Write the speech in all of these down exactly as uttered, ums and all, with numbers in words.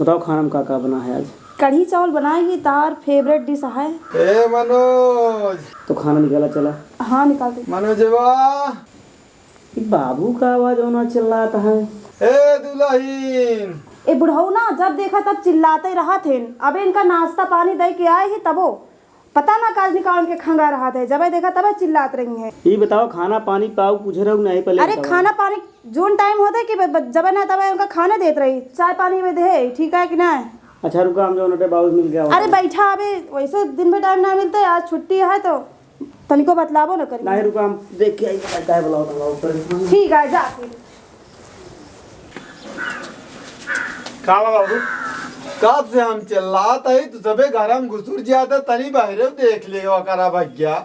बताओ, खाना में का का बना है आज? कढ़ी चावल बनाएगी, तार favourite dish है। ए मनोज। तो खाना निकाला चला। हाँ, निकालते। मनोजवा। ई बाबू का आवाज होना चिल्लात है। ए दुलहिन। ए बुढ़ऊ ना, जब देखा तब चिल्लाते रहत हैं। अबे इनका नाश्ता पानी दे के आए ही तबो। पता ना काज निकाल के खंगा रहत है। जबे देखा तबे चिल्लात रही हैं। ई बताओ, खाना पानी पाऊ पूछे रहू नहीं पहले अरे बताओ। खाना पानी जोन time होते कि ब-, ब-, जबे ना तबे उनका खाने देत रही, चाय पानी में दे, ठीक है कि नहीं? अच्छा रुका, हम जो नटे बाबू मिल गया अरे होगा। बैठा, अबे वैसे दिन भर time ना मिलते, आज छुट्टी है तो तनिको बतलाबो न करी। नहीं, रुका, हम देख के आई, पता है, काहे बुलाओ, बुलाओ, ऊपर। ठीक है, जा फिर। का बा बाबू? कब से हम चिल्लात हई, तू सबे घर में घुसुर जाता, तनी बहरे देख ले, ओकरा भैया।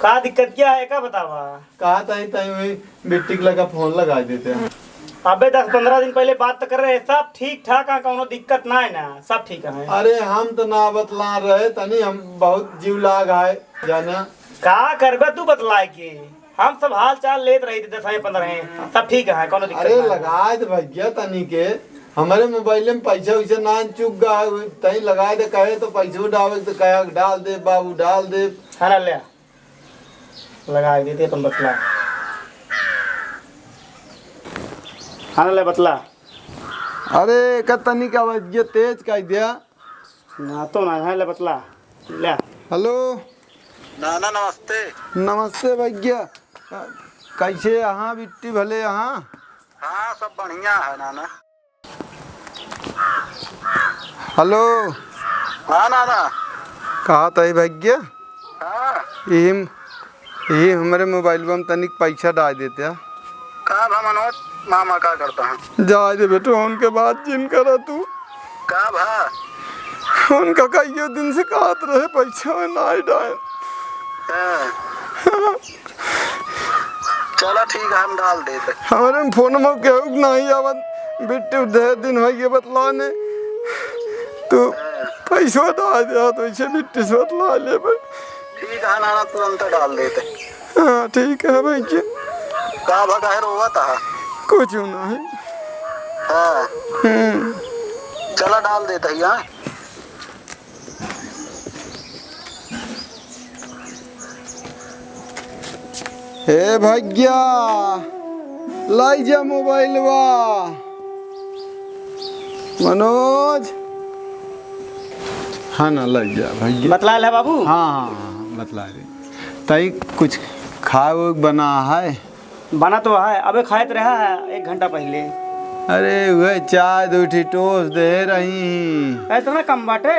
का दिक्कत क्या है, का बतावा? कहा तई, तई वही बिट्टी के लगा फोन लगा देते हैं। अबे दस पन्द्रह दिन पहले बात तो कर रहे, सब ठीक ठाक है, कौनो दिक्कत ना है ना, सब ठीक है। अरे हम तो ना बतला रहे, तनी हम बहुत जीव लाग है जाना। का करबे तू बतलाए के? हम सब हाल चाल लेत रही थे, दस पन्द्रह, सब ठीक है, कौनो दिक्कत अरे ना है। लगाए दे भैया तनी के, हमारे मोबाइल में पैसा वैसा ना चुक गया है, तई लगाए दे कहे तो पैसो डाले तो कहे डाल दे बाबू, डाल दे। है ना, ले। लगाए देते अपन बतला। हाँ, ले बतला। अरे, एकर तनिक आवाज ये तेज कर दिया। ना तो ना है, ले बतला। ले। हेलो। नाना, नमस्ते। नमस्ते भैया। कैसे यहाँ बिट्टी भले यहाँ? हाँ, सब बढ़िया है नाना। हेलो। हाँ नाना। कहा तई भैया? हाँ। यही, यही हमरे मोबाइलवा में तनिक पैसा डाल देते। का भा मनोज, मामा का करता है? जाए दे बेटो, उनके बात जिन करा तू। का भा? उनका कइयो दिन से कहत रहे पैसा में नाई डाल। हाँ। चला ठीक है, हम डाल देते। हमरे में फोन में केहू के नहीं आवत, बिट्टी ढेर दिन होइ गए बतलाने। तू हाँ। पैसवा डाल दे, तो इसे बिट्टी से बतला लेबे। ठीक है नाना, तुरंत डाल देते। हाँ, ठीक है भैया। का भा काहे रोवत है? कुछ नहीं। हाँ। हम्म। चला डाल देते ही, हाँ। हे भैया, लाई जा मोबाइलवा। मनोज, हाँ ना, लाई जा भैया। बतला ले बाबू। हाँ, हाँ, हाँ, बतला ले। तई कुछ खाए उए बना है? बना तो है, अबे खाए तो रहा है एक घंटा पहले। अरे, वह चाय दो ठी टोस दे रही। इतना कम बाटे?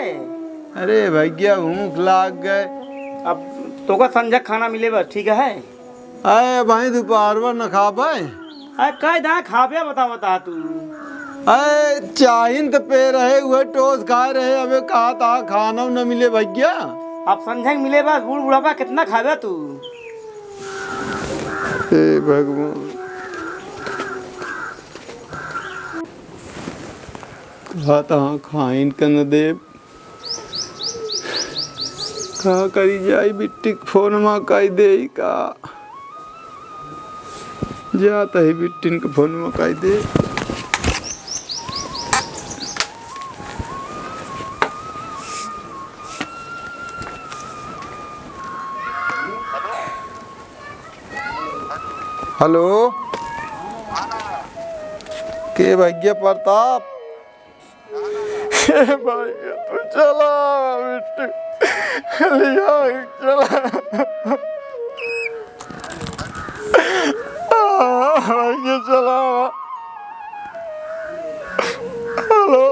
अरे भैया, भूख लाग गए। अब तोका संझा खाना मिले बस, ठीक है? अरे भाई, दोपहरवा न खाबे? अरे कह दा खाबे, बता, बता तू। अरे चाहिन त पे रहे, वह टोस खाए रहे, अबे कहा था खाना न मिले भैया। अब संझा के मिले बस, बूढ़ बुढ़ापा कितना खाबे तू? हे भगवान, कहा तहाँ खाइन क न देब। का करी जाई, बिट्टी क फोन मा कई देई का? जात ही बिट्टिन क फोन मा कई दे। हेलो, के भैया प्रताप? हे भाई, तू चला, बिट्टू, लिया, चला। आ, भाई, चला। हेलो,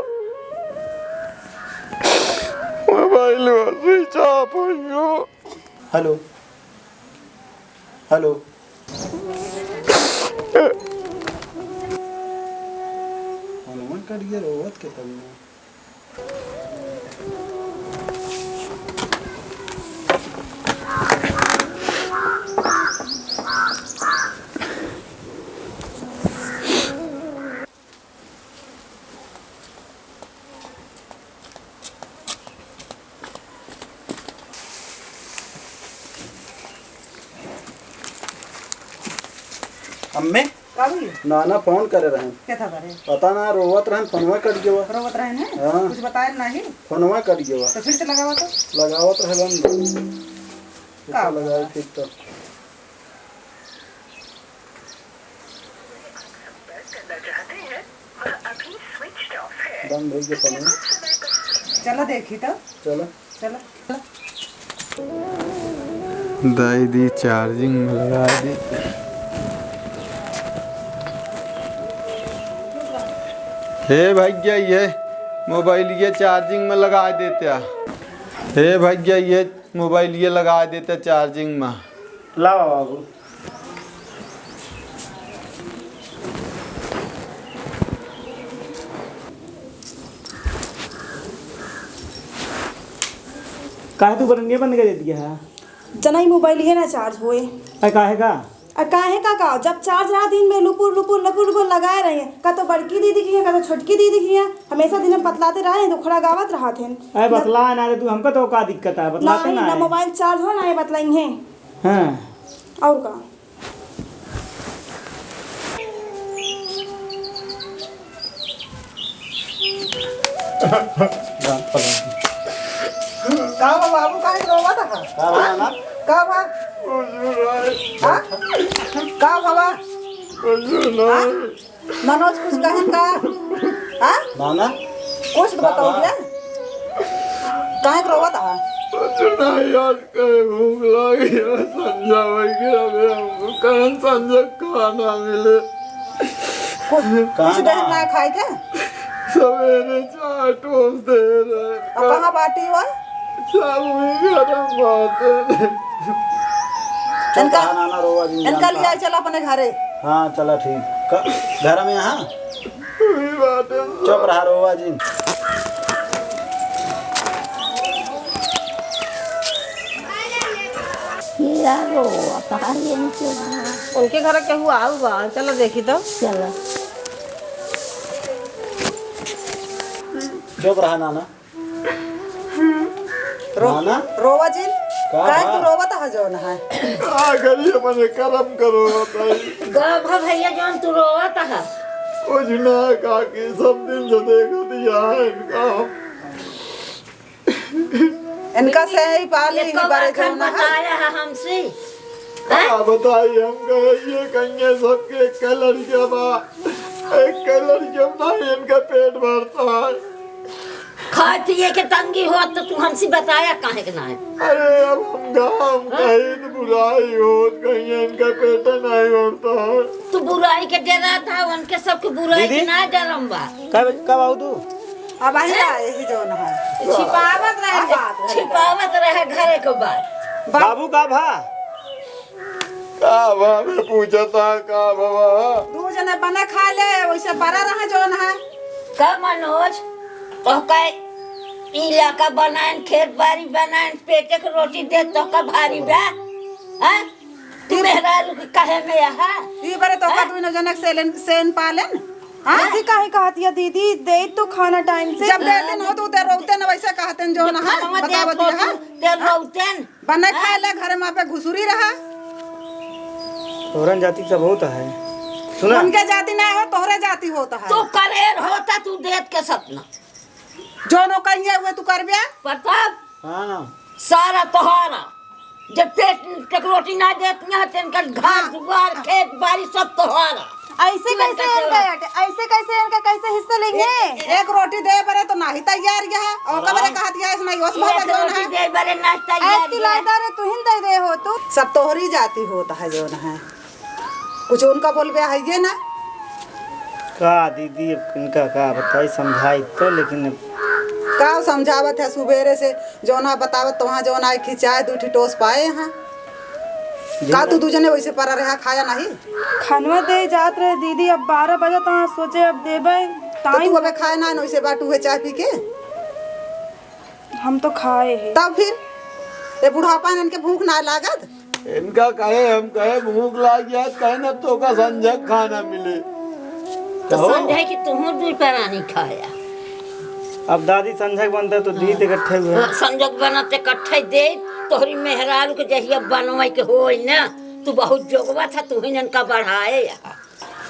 मोबाइल switch off हो गयो। हेलो, हेलो। फोनवा कट गया, रोवत के तब ना। अम्मे, का भइया? नाना फोन करे रहन। के था करे? पता ना, रोवत रहन, फोनवा कट गवा। रोवत रहन है? हाँ। कुछ बताए नाही? फोनवा कट गवा। तो फिर से लगावा तो। लगावत रहे बंद। का फिर से लगाए बतावा? फिर तो। बंद हो गया फोनवा। चला देखी तो। चला। चला। दाई दी चार्जिंग में लगा दी। हे भैया, ये मोबाइल ये चार्जिंग में लगा देते। हे भैया, ये मोबाइल ये लगा देते चार्जिंग में। लावा बाबू। काहे तू बटनिया बंद कर देती है? जना, ई मोबाइल ये ना चार्ज होए। अरे काहे का? अरे काहे का का? जब चार्ज रहा दिन में लुपुर लुपुर लुपुर लुपुर लगाए रहे, का तो बड़की दीदी की है, का तो छोटकी दीदी की है, हमेशा दिन में बतलाते रहे, दुखड़ा गावत रहत हैं। अरे ना बतला ना रे तू, हमका तो का दिक्कत है, बतलाते नहीं, ना ना है। मोबाइल चार्ज हो ना, ये बतलाई है। हाँ। और का? का बा बाबू, काहे रोवत ह? का बा ना? का बा? हाँ? का बा? हाँ? मनोज कुछ कहें का? हाँ? ना, ना। कुछ तो बताओ भैया। काहे के रोवत ह? कुछ नहीं यार। कहे भूख लागी है, संझा वही के, अबे हमको कहन संझा खाना मिले। कुछ, कुछ देर ना खाए के? सवेरे चार टोस दे रहे। अब कहाँ बाटी हुआ? सब वही घर में बाटे। इनका, चल, नाना रोवा जिन इनका जानता। लिया चल अपने घरे। हाँ, चला ठीक। क-, घर में यहाँ? वही बाटे। चुप रहा, रोवा जिन। ये यार रोवा, कहाँ ये इनके घर? उनके घर केहू आऊ बा, चलो देखी तो। चलो। चुप रहा नाना। रो-, नाना? रोवा जिन? का काहे बा? तू रोवत ह जौन है? का करी अपने करम करो बताई। गा भा भैया जौन तू रोवत ह। कुछ ना काकी, सब दिन से देखत ही है इनका हम। इनका से ही पाली ही एको बारे बार खान जौन है। बताया है हमसे। का बताई हम कहे ये कहिए सबके एक लड़किया बा, एक लड़किया बा, इनका पेट भरता है। खाए पिए के तंगी होत तो तू हमसे बताया काहे के नाहीं? अरे अब हम गाँव हाँ? कहीं तो बुराई होत, कहीं इनका पेट नहीं भरता है। तू बुराई के डरात ह, उनके सबके बुराई दीदी? के ना डरम बा। कब, कब आऊ तू? अब आई ना, यही जौन है। छिपावत रहे बात, छिपावत रहे घरे के बात। बाबू का भा? का भा में पूछता, का भवा? दू जने बने खा ले, वैसे बड़ा रहा जौन है। का मनोज, तोहका इलाका बनाएन, खेत बारी बनाएन, पेटे के रोटी दे, तोहका भारी बा? हैं? तू ई मेहरारू के कहे में यहाँ? ई बारे तोहका हैं? दुइनो जनक सेलेन, सेन पालेन? हाँ? ऐसी काहे कहत या दीदी? दे तो खाना टाइम से। जब दे दिन हो तो ते रोते न वैसे कहते न जौन है, खाना दे बतावत तो यहाँ। ते रोते न। बने खाए ले घरे में पे घुसुरी रहा। तोहरन जाति सब होता है। सुना? उनके जाति ना हो, तोहरे जाति होता है। तू करेर होता, तू देत के सपना। जौन ओ कहिए हुए तू करबे? प्रताप। हाँ। सारा तोहारा। जब पेट के रोटी ना देत ना, तेनकर घर हाँ। दुआर, खेत बारी सब तोहारा। ऐसे तू कैसे इनका इनका सेवा। ऐसे कैसे इनका कैसे हिस्सा लेंगे? एक, एक रोटी दे बरे तो नाही तैयार यह। और ओका बरे हाँ। कहत यह, इसमें योस एक भावा जौन रोटी है। दे बरे ना तैयार ऐसी यह। लायदा रे, तू ही दे दे हो तू। सब तोहरी जाति होत है जौन है। कुछ उनका बोलबे है ये ना। का दीदी, अब इनका का बताई, समझाई तो, लेकिन अब का समझावत है सुबेरे से? जौना बतावत तो वहाँ जौन आए खिंचाए दू ठी टोस पाए यहाँ। का तू दू जने वैसे परा रहा, खाया नहीं? खनवा दे जात रहे दीदी, अब बारह बजत ह, सोचे अब देबे, तो तू टाइम अबे खाए ना, वैसे बाटू है चाय पी के। हम तो खाए हैं। तब फिर ये बुढ़ापा में इनके भूख ना लागत? इनका कहे, हम कहे भूख लाग जात, कहे ना तोका संझक खाना मिले। तो कहो। संझक की तुहूँ दुई परानी खाया। अब दादी संझक बनता तो दी हाँ। इकट्ठे हुए। हाँ, संझक बनत इकट्ठे दे, तोहरी मेहरारू के जहिया बनवाई के होई ना, तू बहुत जोगवा था, तू ही इनका बढ़ाए यहाँ।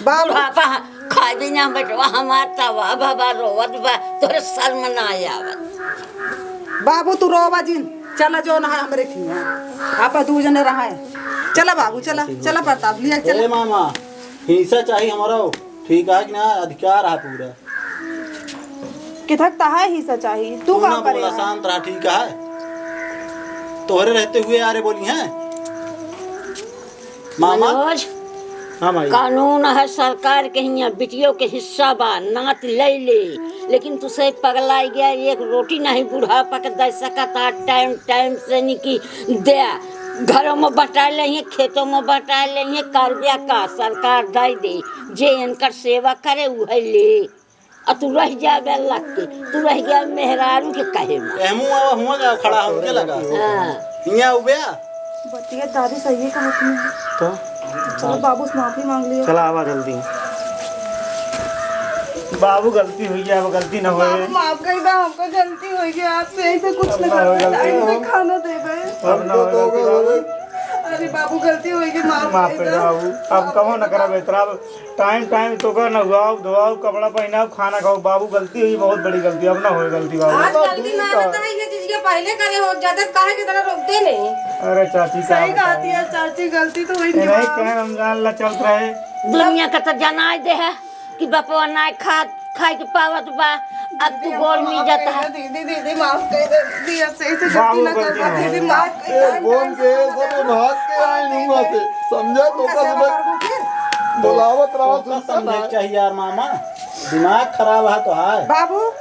बाबू। बुढ़ापा खाबी ना बेटवा हमार, तवा बाबा रोवत बा, तोरे शर्म ना आवत। बाबू तू रोवा जिन, चला जौन है हमरे खियाँ, आपा दू जने रहा है। चला बाबू, चला, चला प्रताप, लिया चला। ए मामा, हिस्सा चाही हमरो, ठीक है कि ना? अधिकार है पूरा। किधर तहा हिस्सा चाही, तू तू का ना करे बोला, है? शांत रहा, ठीक है? तोहरे रहते हुए यारे बोली हैं। मामा। मनोज, हाँ माई। कानून है सरकार के हियाँ, बिटियों के हिस्सा बा, नात ले ले, लेकिन तू से पगलाई गया, एक रोटी नहीं बुढ़ापा के दे सकत आ, टाइम टाइम से निकी दे, घरों में बटा ले, खेतों में बटा ले, करबिया का सरकार दे दे, जे इनकर सेवा करे उहे ले। आ तू रह जाबे लग के, तू रह गया मेहरारू के कहे में। एहमू आवा, हुआ का खड़ा हमके लगा। हाँ। हियाँ उबे आ। बतिया दादी सही कहत है। तो? चलो बाबू से माफी मांग लियो। चला आवा जल्दी। बाबू गलती हुई है, अब गलती ना होए। बाबू माफ कर दो, हमको गलती हुई है, आपसे ऐसे कुछ अब ना ना होए करना, गलती। टाइम पे खाना दे दे। अब ना होए गलती बाबू। अरे बाबू गलती हुई है, माफ माफ कर कर दो। दो बाबू, अब कबो ना करब इतना। टाइम टाइम तोका नहवाओ, धोवाओ, कपड़ा पहिनाओ, खाना खाओ। बाबू गलती हुई, बहुत बड़ी गलती, अब ना होए गलती बाबू। आज गलती ना होता है, ये चीज के पहले करे हो, ज्यादा काहे के तरह रोकते नहीं। अरे चाची, का सही कहा बताई? दिया चाची, गलती तो हुई ए, नहीं, बाबू। कहे रमजान ला चलत रहे। दुनिया का तो जनाई दे है कि बपवा ना खा, खाए के पावत बा, अब तू गोड़ में जाता है। दीदी, दीदी, माफ कर दे, दीदी, अब से ऐसे गलती बाबू ना गलती करबा, ना दीदी, होई। माफ कर ए, दे। बोल के, सब भाग के आए नहीं वहाँ से, समझा? तो उनका का सेवा सुबह करबो फिर? बुलावत रहा, तोका सुनता समझे ना। चाहिए यार मामा, दिमाग खराब है तो है। बाबू,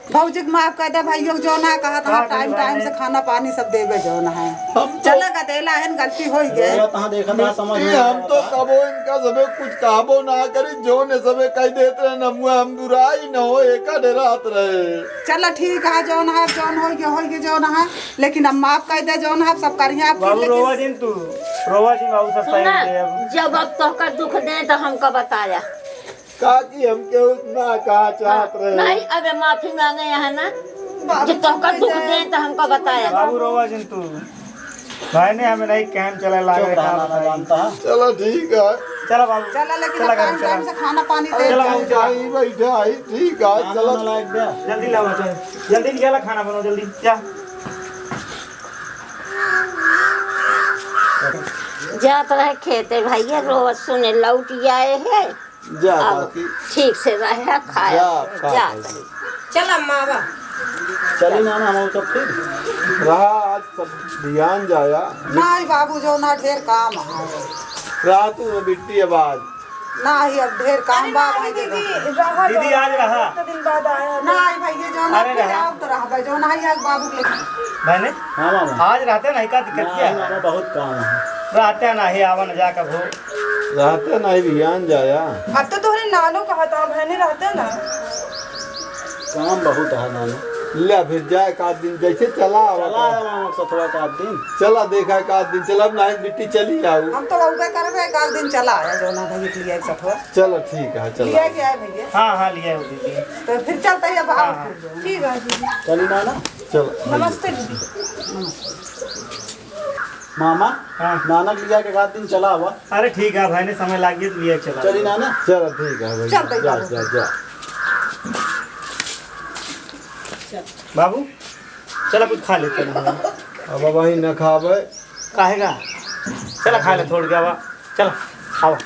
भौजी के माफ कर दे, भाइयों के जौन है, कहा था, हाँ, टाइम, भाई टाइम ने। से खाना पानी सब देबे जौन है। हम तो चला गदेला है, गलती हो ही गई। गलत हाँ देखा था, समझ मिट्टी, में हम आया तो था। कबो इनका सबे कुछ कहबो ना करी, जौन है सबे कह देत रहे, नमुआ हम बुराई न हो, एका डेरात रहे। चला ठीक है, जौन है, जौन हो गया, हो गया जौन है, लेकिन अब माफ कर दे, जौन है, सब करिया आपके बाबू लिए। रोवा जिन तू, रोवा जिन बाबू, सब सुना, सही हो गया अब। जब अब तोहका दुख दे तो हमका बताया। काकी, हम केहू ना कहा चाहत हाँ, रहे। नहीं, अबे माफी मांगे यहाँ ना, बाबू, जो तोहका चुप दुख रह जा। दे तो हमको बताया। बाबू, रोवा जिन तू। भाई ने हमें नहीं काम चला लाग चुप रहा, रहा, ना, ना, ना, जानता। चलो, ठीक है। चला बाबू, चला, लेकिन चला अब घर टाइम, चला। टाइम से खाना पानी दे चला दे। बाबू, चला। यहीं बैठा है, ठीक है, खाना चलो। वाना लायक दे। जल्दी लाओ, चल। जल्दी निकाला, खाना बनाओ, जल्दी। जा। जात रहे खेते भैया, रोज सुने लौट आए है। जा अब काकी। ठीक से रहे, खाया, जा, का जा। करी? चल अम्मा, आवा। चली ना, ना, हम सब ठीक। रहा, आज सब ध्यान जाया। नहीं बाबू, जौन है ढेर काम है। रहा तू ना बिट्टी अब आज। नहीं, अब ढेर काम अरे बा नहीं भाई के दीदी, घर। रहा दीदी, जाओ, आज रहा। एक दिन बाद आया। नहीं भैया, जौन अरे है रहा। आओ तो रहा भाई, जौन है आज बाबू के लेके। बहने? हाँ मामा। आज रहते नहीं, का दिक्कत ना, क्या है? मामा, बहुत काम है। रहते नहीं, आवन जा कभो। रहते नहीं, ध्यान जाया। अब तो तोहरे नानो कहा था, बहने रहते ना। काम बहुत है नानो। ले फिर जाए एक आध दिन, जैसे चला आवा चला का। आवा हम सथवा का दिन। चला देखा एक आध दिन, चला अब नहीं बिट्टी चली जाऊ। हम तो उबे करबे, एक आध दिन चला आया, जौन है भैया के लिए एक सथवा। चलो ठीक है, चला। लिया गया है भैया। हाँ, हाँ, लिया है दीदी। तो फिर चलते हैं बाहर हाँ, हाँ। फिर जो है। ठीक है दीदी। चली ना ना? चलो। नमस्ते दीदी। मामा, हाँ। नानक लिया के एक आध दिन चला आवा। अरे ठीक है भाई ने समय लाग गया तो लिया चला। चली ना ना? चलो ठीक है भाई। चल भाई, जा, बाबू। जा, जा। बाबू, चला कुछ खा लेते हैं। अब भाई न खावे। काहे का? चला खा ले थोड़ के आवा। चला, आवा।